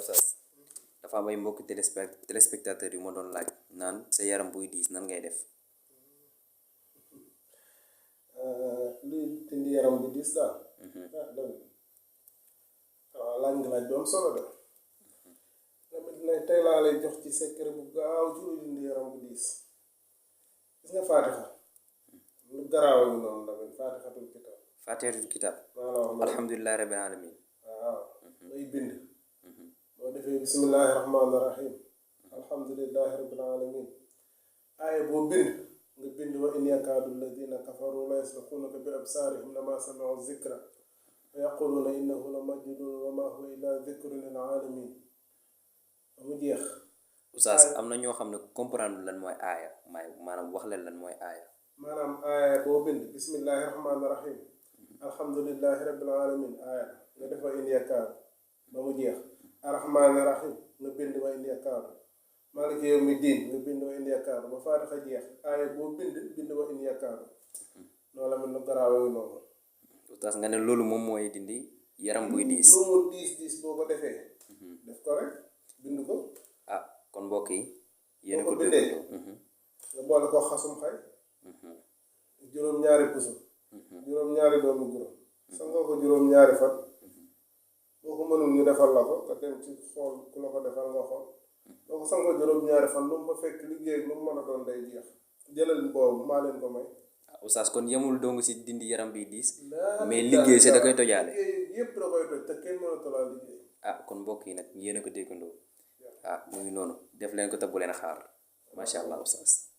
oustaz dafa am ay mbokki téléspectateurs yu ma doon laaj naan sa yaram buy diis nan ngay def. luy dindi yaram bu diis daal. dëgg waaw laaj nga laaj doom solo de. tamit ne tey laa lay jox ci secret bu gaaw ci luy dindi yaram bu diis. gis nga faatixa lu garaaw ñu noonu tamit faatixatul kitaab. Faatihatul kitaab. maa la wax loolu alhamdulilah rabbil alamin. waaw ngay bind. boo defee bismillahi rahmaani rahim. alhamdulilahi rabbil alamin. aaya boo bind. nga bind wa in yakaadu alladina kafaru la yasliquunaka bi absaarihim lama samiu zikra wa yaquluuna innahu la majnun wa ma huwa illa dikrun lil alamin mu jeex. oustaz am na ñoo xam ne comprendre lan mooy aaya maanaam wax leen lan mooy aaya. maanaam aaya boo bind bismillahi rahmaani rahim alhamdulilahi rabbil alamin aaya nga def wa in yakaadu ba mu jeex. arrahmaani rahim nga bind wa in yakaadu maaliki yawmi diin nga bind wa in yakaadu ba faatixa jeex aaya boo bind wa in yakaadu noonu la mel lu garaaw noonu. oustaz nga ne loolu moom mooy dindi yaram buy diis. lu mu diis boo ko defee. def ko rek bind ko. ah kon mbokk yi. yéen ko bindee nga boole ko xasum xay. juróom-ñaari puso. juróom-ñaari doomu guro. sangoo ko juróom-ñaari fan. boo ko mënul ñu defal la ko nga dem ci xool ku la ko defal nga xool. boo ko sangoo juróom-ñaari fan lu mu fa fekk liggéey lu mu mën a doon day jeex. jëlal boobu maa leen ko may. oustaz kon yemul dong si dindi yaram bi diis. mais liggéey si da koy tojaale. liggéey yëpp da koy toj te kenn mën a tolaa liggéey. ah kon mbokk yi nag yéen a ko déggandoo. ah mu ngi noonu def leen ko te bu leen xaar macha allah oustaz.